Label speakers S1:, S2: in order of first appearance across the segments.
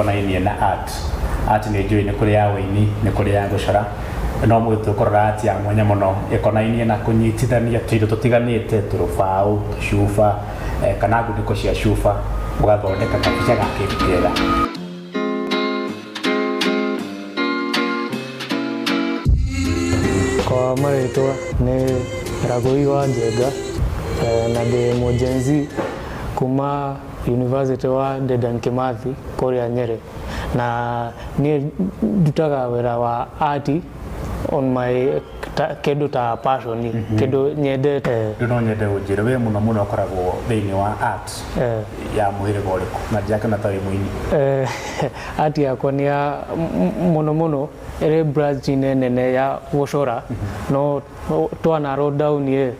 S1: Gĩkonainie na art. Art nĩ njũĩ nĩ kũrĩ ya ũini, nĩ kũrĩ ya gũcora, no ũmũthĩ tũkũrora art ya mwanya mũno ĩkonainie na kũnyitithania tũindo tũtiganĩte, tũrũbaũ, tũcuba, kana ngunĩko cia cuba, ũgathondeka kabica ga kĩndũ kĩega.
S2: Kwa marĩtwa nĩ Ragũi wa Njenga na ndĩ mũ Gen Z kuma University wa Dedan Kimathi kũrĩa Nyĩrĩ. Na niĩ ndutaga wĩra wa art on my ta, kĩndũ ta passion, kĩndũ nyendete.
S1: Rĩu no nyende ũnjĩre we mũno mũno ũkoragwo thĩinĩ wa art ya mũhĩrĩga ũrĩkũ na ndirakĩona ta wĩ mũini.
S2: Art yakwa nĩ ya mũno mũno ĩrĩ branch-inĩ nene ya gũcora, no twa narrow down ĩ,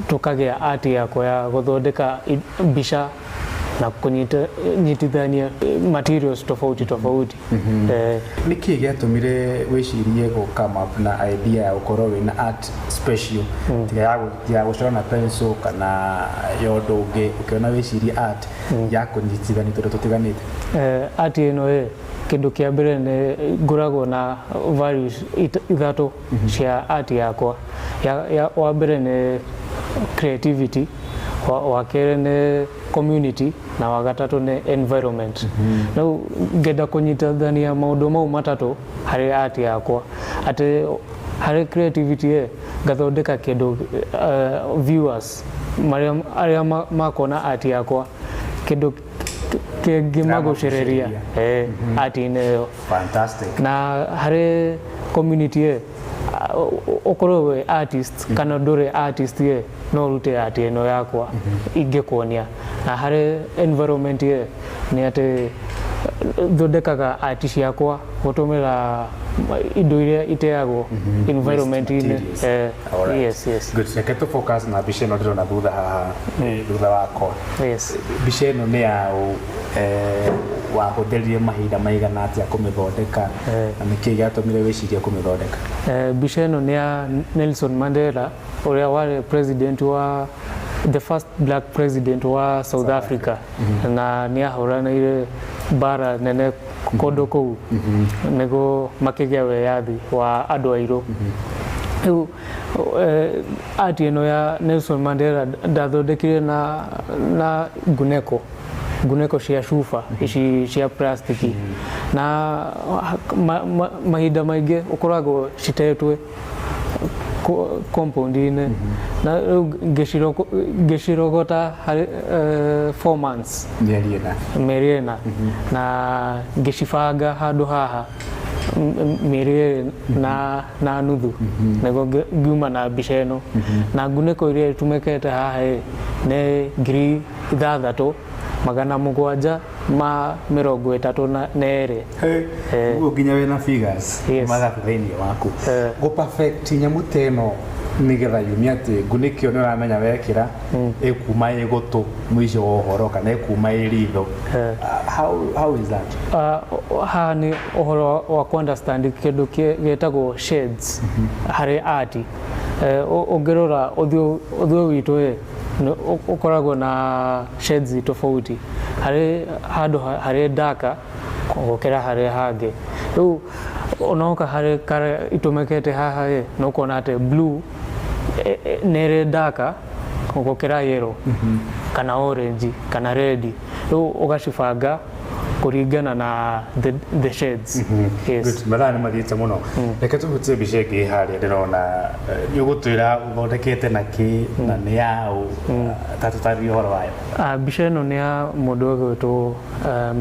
S2: tũkagĩa art yakwa ya gũthondeka mbica na kũnyitithania materials tofauti tofauti.
S1: Nĩ kĩĩ gĩatũmire wĩcirie gũ come up na idea ya gũkorwo wĩna art special tiga ya gũcora na pencil kana ya ũndũ ũngĩ, ũkĩona wĩcirie art ya kũnyitithania tũindo tũtiganĩte?
S2: Art ĩno ĩ, kĩndũ kĩa mbere nĩ ngoragwo na values ithatũ cia art yakwa. Wa mbere nĩ creativity, wa kerĩ nĩ community, na wa gatatũ nĩ environment. Rĩu ngenda kũnyitithania maũndũ mau matatũ harĩ art yakwa, atĩ harĩ creativity ĩ, ngathondeka kĩndũ viewers marĩa arĩa makona art yakwa, kĩndũ kĩngĩmagucĩrĩria art-inĩ ĩyo.
S1: Fantastic.
S2: Na harĩ community ĩ, ũkorwo wĩ artist kana ndũrĩ artist ĩ, no ũrute art ĩno yakwa ingĩkuonia. Na harĩ environment ĩ, nĩ atĩ thondekaga art ciakwa gũtũmĩra indo iria iteagwo environment-inĩ.
S1: Alright.
S2: Yes.
S1: Good. Reke tũ focus na mbica ĩno ndĩrona thutha haha, thutha wakwa. Mbica ĩno nĩ ya ũ, wahũthĩrire mahinda maigana atĩa kũmĩthondeka na nĩkĩĩ gĩatũmire wĩcirie kũmĩthondeka?
S2: Mbica ĩno nĩ ya Nelson Mandela, ũrĩa warĩ president wa the first black president wa South Africa, na nĩ ahũranĩire mbara nene kũndũ kũu nĩguo makĩgĩa wĩyathi wa andũ airũ. Rĩu art ĩno ya Nelson Mandela ndathondekire na ngunĩko cia cuba ici cia plastiki, na mahinda maingĩ ũkoragwo citetwe compound-inĩ, na rĩu ngĩcirogota harĩ 4 months.
S1: Mĩeri ĩna.
S2: Mĩeri 4, na ngĩcibanga handũ haha mĩeri 2 na nuthu nĩguo ngiuma na mbica ĩno. Na ngunĩko iria itũmĩkĩte haha ĩ nĩ 6732.
S1: Ũguo nginya wĩna figures mathabu thĩinĩ waku. Gũ perfect nyamũ ta ĩno nĩgetha yumie atĩ ngunĩko ĩyo nĩ ũramenya wekĩra ĩkuma ĩ gũtũ mũico wa ũhoro kana ĩkuma ĩ ritho. How is that?
S2: Haha nĩ ũhoro wa kũ understand kĩndũ gĩtagwo shades harĩ art. Ũngĩrora ũthiũ witũ ĩ, ũkoragwo na shades tofauti, harĩ handũ harĩ darker gũkĩra harĩa hangĩ. Rĩu onoka harĩ colour itũmĩkĩte haha ĩ, nĩ ũkuona atĩ blue nĩ ĩrĩ darker gũkĩra yellow kana orange kana red. Rĩu ũgacibanga kũringana na the shades. Yes.
S1: Good. Mathaa nĩ mathiĩte mũno. Reke tũhutie mbica ĩngĩ harĩa ndĩrona, nĩ ũgũtwĩra ũthondekete na kĩ na nĩ yaũ, ta tũtarĩrie ũhoro wayo.
S2: Mbica ĩno nĩ ya mũndũ ũgwĩtwo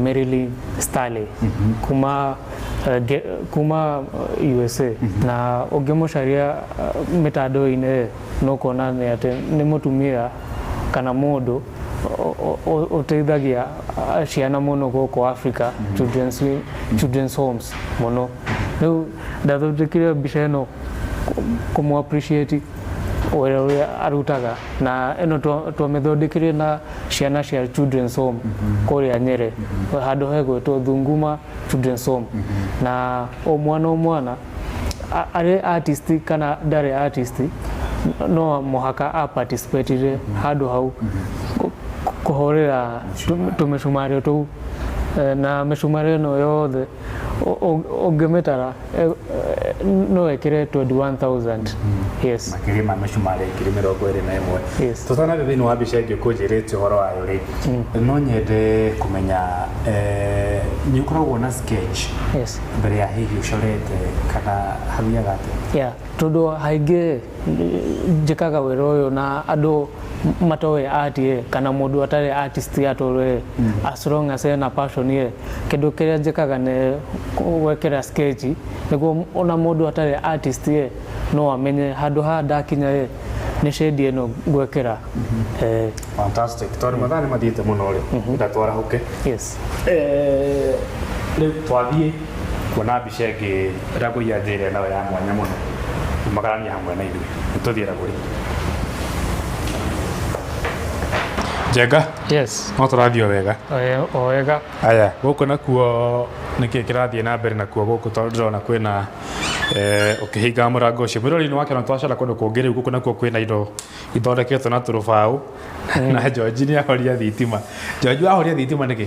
S2: Marilyn Stanley kuma USA, na ũngĩmũcaria mĩtandao-inĩ nĩ ũkuona nĩ atĩ nĩ mũtumia kana mũndũ ũteithagia ciana mũno gũkũ Africa, children's homes mũno. Rĩu ndathondekire mbica ĩno kũmũ appreciate wĩra ũrĩa arutaga, na ĩno twamĩthondekire na ciana cia children's home kũrĩa Nyĩrĩ, handũ hegwĩtwo Thunguma Children's Home. Na o mwana o mwana, arĩ artist kana ndarĩ artist, no mũhaka a participate handũ hau kũhũrĩra tũmĩcumarĩ tũu. Na mĩcumarĩ ĩno yothe ũngĩmĩtara no ĩkĩre 21,000. Yes.
S1: Makĩria ma mĩcumarĩ 21,000.
S2: Yes.
S1: Tũtanathiĩ thĩinĩ wa mbica ĩngĩ ũkũnjĩrĩte ũhoro wayo rĩ, no nyende kũmenya nĩ ũkoragwo na sketch
S2: Yes.
S1: mbere ya hihi ũcorete kana hathiaga atĩa?
S2: Yeah, tondũ haingĩ njĩkaga wĩra ũyũ na andũ matoĩ art ĩ, kana mũndũ atarĩ artist at all ĩ, as long as ena passion ĩ, kĩndũ kĩrĩa njĩkaga nĩ gwĩkĩra sketch nĩguo ona mũndũ atarĩ artist ĩ, no amenye handũ haha ndakinya ĩ, nĩ shade ĩno ngwĩkĩra.
S1: Fantastic. Tondũ mathaa nĩ mathiĩte mũno rĩ, ndatwarahũke.
S2: Yes.
S1: Rĩu twathiĩ kuona mbica ĩngĩ Ragũi anjĩre nayo ya mwanya mũno, umagarania hamwe na ithuĩ. Nĩ tũthiĩ Ragũri. Njenga.
S2: Yes.
S1: No tũrathiĩ o wega.
S2: O wega.
S1: Aya, gũkũ nakuo nĩkĩ kĩrathiĩ na mbere nakuo gũkũ, tondũ ndĩrona kwĩna ũkĩhinga mũrango ũcio. Mwĩrori nĩ wakĩona twacera kũndũ kũngĩ rĩu gũkũ nakuo kwĩna indo ithondeketwo na tũrũbaũ na George nĩ ahoria thitima. George, wahoria thitima nĩkĩ?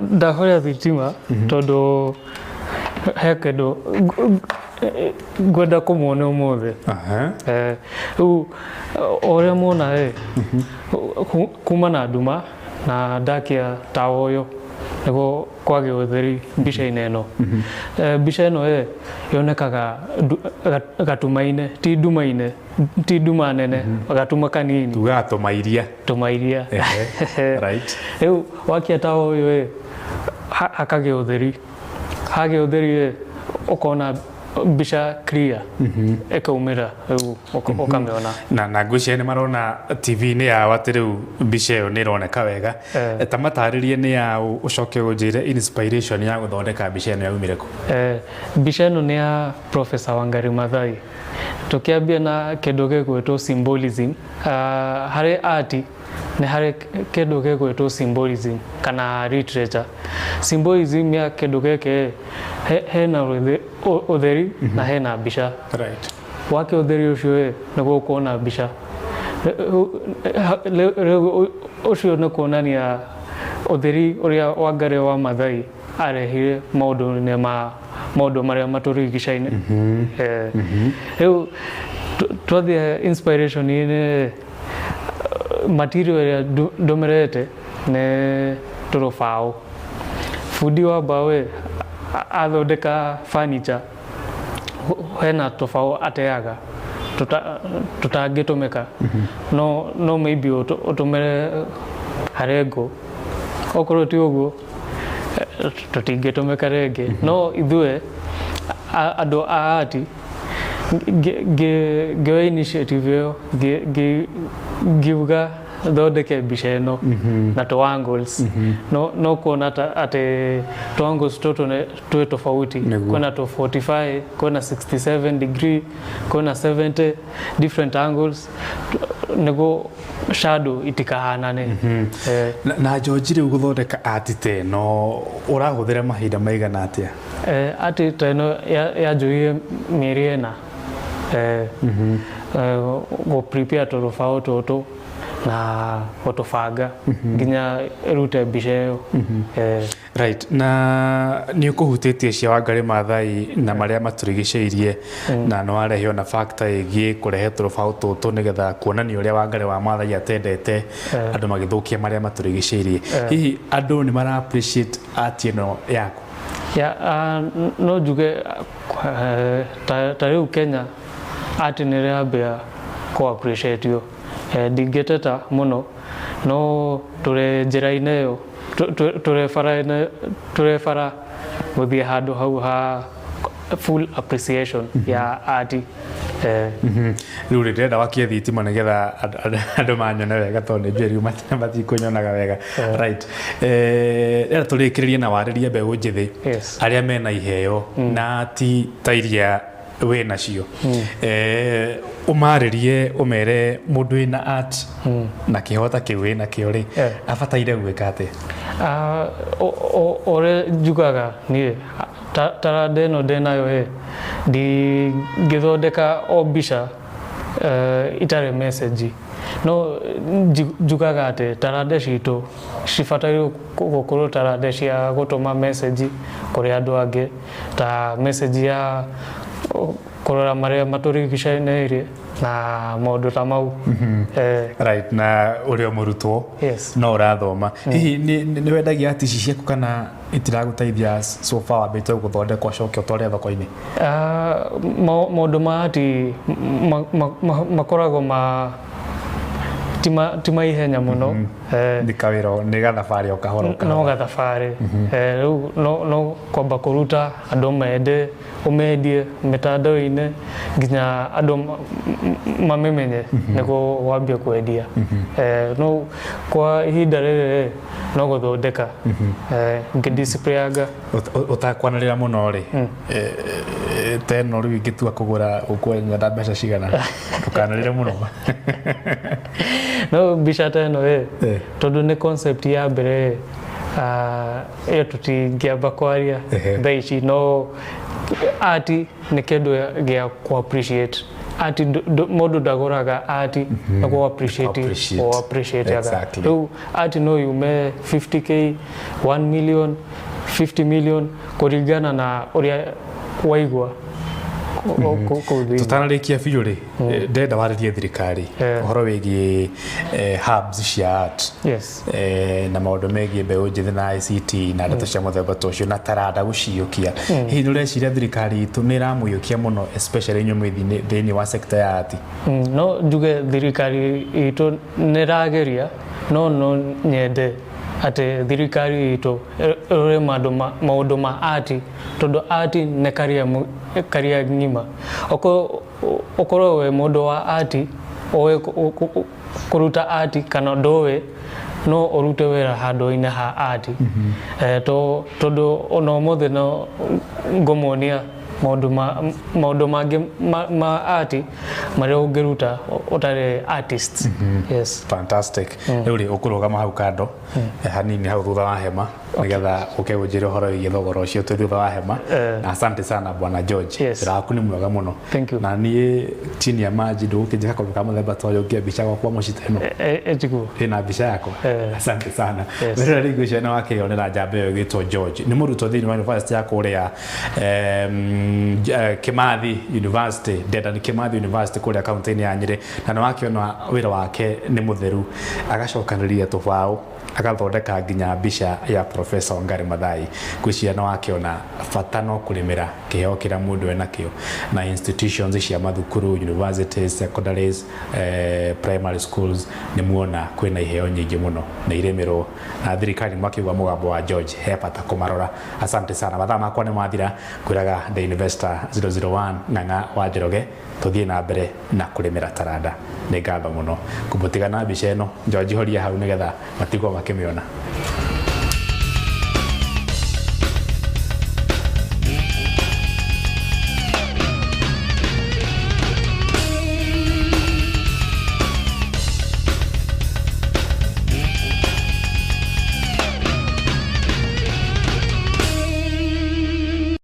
S2: Ndahoria thitima tondũ he kĩndũ ngwenda kũmuona ũmũthĩ. Rĩu o ũrĩa muona ĩ, kuma na nduma na ndakia tawa ũyũ nĩguo kwage ũtheri mbica-inĩ ĩno. Mbica ĩno ĩ yonekaga gatuma-inĩ, ti nduma-inĩ, ti nduma nene, gatuma kanini.
S1: Tugaga tũmairia.
S2: Tũmairia. Rĩu wakia tawa ũyũ ĩ, hakagĩa ũtheri. Hagĩa ũtheri ĩ, ũkona mbica clear ĩkaumĩra rĩu ũkamĩona.
S1: Na ngwĩciria nĩ marona TV-inĩ yao atĩ rĩu mbica ĩyo nĩ ĩroneka wega. Ta matarĩrie nĩ yaũ, ũcoke ũnjĩre inspiration ya gũthondeka mbica ĩno yaumire kũ?
S2: Mbica ĩno nĩ ya Professor Wangari Maathai. Tũkĩambia na kĩndũ gĩgwĩtwo symbolism, harĩ art nĩ harĩ kĩndũ gĩgwĩtwo symbolism kana literature. Symbolism ya kĩndũ gĩkĩ, hena ũtheri na hena mbica. Wake ũtheri ũcio ĩ, nĩguo ũkuona mbica. Rĩu ũcio nĩ kuonania ũtheri ũrĩa Wangari wa Maathai arehire maũndũ-inĩ ma maũndũ marĩa matũrigicaine. Rĩu twathiĩ inspiration-inĩ, material ĩrĩa ndũmĩrĩte nĩ tũrũbaũ. Bundi wa mbaũ ĩ, athondeka furniture, hena tũbaũ ateaga tũtangĩtũmĩka, no maybe ũtũmĩre harĩ ngũ, okorwo ti ũguo tũtingĩtũmĩka rĩngĩ. No ithuĩ andũ a art ngĩoya initiative ĩyo, ngiuga thondeke mbica ĩno na tũ angles. No kuona atĩ tũ angles tũtũ nĩ twĩ tofauti. Kwĩna tũ 45, kwĩna 67 degree, kwĩna 70, different angles nĩguo shadow itikahanane.
S1: Na George, rĩu gũthondeka art ta ĩno ũrahũthĩra mahinda maigana atĩa?
S2: Art ta ĩno yanjoire mĩeri 4 gũ prepare tũrũbaũ tũtũ na gũtũbanga nginya ĩrute mbica ĩyo.
S1: Right, na nĩ ũkũhutĩtie cia Wangari Maathai na marĩa matũrigicĩirie, na nĩ warehe ona factor ĩgiĩ kũrehe tũrũbaũ tũtũ nĩgetha kuonania ũrĩa Wangari wa Maathai atendete andũ magĩthũkia marĩa matũrigicĩirie. Hihi andũ nĩ mara appreciate art ĩno yaku?
S2: Yeah, no njuge ta rĩu Kenya art nĩ ĩrambia kũ appreciate yo. Ndingĩteta mũno, no tũrĩ njĩra-inĩ ĩyo, tũrĩ bara-inĩ, tũrĩ bara gũthiĩ handũ hau ha full appreciation ya art.
S1: Rĩu rĩ, ndĩrenda wakie thitima nĩgetha andũ manyone wega, tondũ nĩ njũĩ rĩu matikũnyonaga wega. Right, ndĩrenda tũrĩkĩrĩrie na warĩrie mbeũ njĩthĩ arĩa mena iheo na ti ta iria wĩ nacio, ũmarĩrie ũmere mũndũ wĩna art na kĩhota kĩu wĩ nakĩo rĩ, abataire gwĩka atĩa?
S2: Ũrĩa njugaga niĩ, taranda ĩno ndĩnayo ĩ, ndingĩthondeka o mbica itarĩ message. No njugaga atĩ taranda citũ cibatairwo gũkorwo taranda cia gũtũma message kũrĩ andũ angĩ, ta message ya kũrora marĩa matũrigicanĩirie na maũndũ ta mau.
S1: Right, na ũrĩ o mũrutwo?
S2: Yes.
S1: No ũrathoma. Hihi nĩ wendagia art ici ciaku kana itiragũteithia so far, wambĩte gũthondekwo coke ũtware thoko-inĩ?
S2: Ah, maũndũ ma ati makoragwo ma ti ma ihenya mũno.
S1: Nĩ kawĩra, nĩ gathabarĩ o kahora o
S2: no
S1: kahora.
S2: Gathabarĩ. Rĩu no kwamba kũruta andũ mende, ũmendie mĩtandao-inĩ nginya andũ mamĩmenye nĩguo wambie kwendia. No kwa ihinda rĩrĩ no gũthondeka ngĩdisplayaga.
S1: Ũtakwanĩrĩra mũno rĩ, ta ĩno rĩu ingĩtua kũgũra ũkwenda mbeca cigana? Ndũkanĩrĩre mũno.
S2: No mbica ta ĩno ĩ, tondũ nĩ concept ya mbere ĩ, ĩyo tũtingĩamba kwaria thaa ici. No art nĩ kĩndũ gĩa ku appreciate. Art mũndũ ndagũraga art, no ku appreciate.
S1: Appreciate.
S2: O appreciate. Rĩu art no yume 50K, 1 million, 50 million, kũringana na ũrĩa waigua kũu thĩinĩ.
S1: Tũtanarĩkia biũ rĩ, ndĩrenda warĩrie thirikari ũhoro wĩgiĩ hubs cia art na maũndũ megiĩ mbeũ njĩthĩ na ICT na ndeto cia mũthemba ta ũcio na taranda gũciũkia. Hihi nĩ ũreciria thirikari itũ nĩ ĩramũiyũkia mũno, especially inyuĩ mwĩ thĩinĩ wa sector ya art?
S2: No njuge thirikari itũ nĩ ĩrageria, no nyende atĩ thirikari itũ ĩrore maũndũ ma art, tondũ art nĩ career ng'ima. Ũkorwo wĩ mũndũ wa art, ũĩ kũruta art kana ndũĩ, no ũrute wĩra handũ-inĩ ha art. Tondũ ona ũmũthĩ no ngũmuonia maũndũ mangĩ ma art marĩa ũngĩruta ũtarĩ artist. Yes.
S1: Fantastic. Rĩu rĩ, ũkũrũgama hau kando hanini hau thutha wa hema nĩgetha ũke ũnjĩre ũhoro wĩgiĩ thogora ũcio twĩ thutha wa hema. Na asante sana, bwana George. Wĩra waku nĩ mwega mũno.
S2: Thank you.
S1: Na niĩ chini ya maji ndũgũkĩnjĩka kaũndũ ka mũthemba ta ũyũ ngĩe mbica gwakwa mũciĩ ta ĩno.
S2: Etiguo.
S1: Ĩna mbica yakwa. Asante sana. Wĩrora rĩngĩ ũcio nĩ wakĩonera njamba ĩyo ĩgĩtwo George, nĩ mũrutwo thĩinĩ wa university ya kũrĩa Kimathi University, Dedan Kimathi University kũrĩa kaunti-inĩ ya Nyĩrĩ, na nĩ wakĩona wĩra wake nĩ mũtheru, agacokanĩrĩria tũbaũ agathondeka nginya mbica ya Professor Wangari Maathai. Ngwĩciria nĩ wakĩona bata no kũrĩmĩra kĩheo kĩrĩa mũndũ enakĩo, na institutions cia mathukuru, universities, secondaries, primary schools, nĩ muona kwĩna iheo nyingĩ mũno na irĩmĩrwo na thirikari. Mwakiuga mũgambo wa George he bata kũmarora. Asante sana. Mathaa makwa nĩ mathira. Kwĩraga The Investor 001 Ng'ang'a wa Njoroge, tũthiĩ na mbere na kũrĩmĩra taranda. Nĩ ngatho mũno kũmũtiga na mbica ĩno. George, horia hau nĩgetha matigwo makĩmĩona.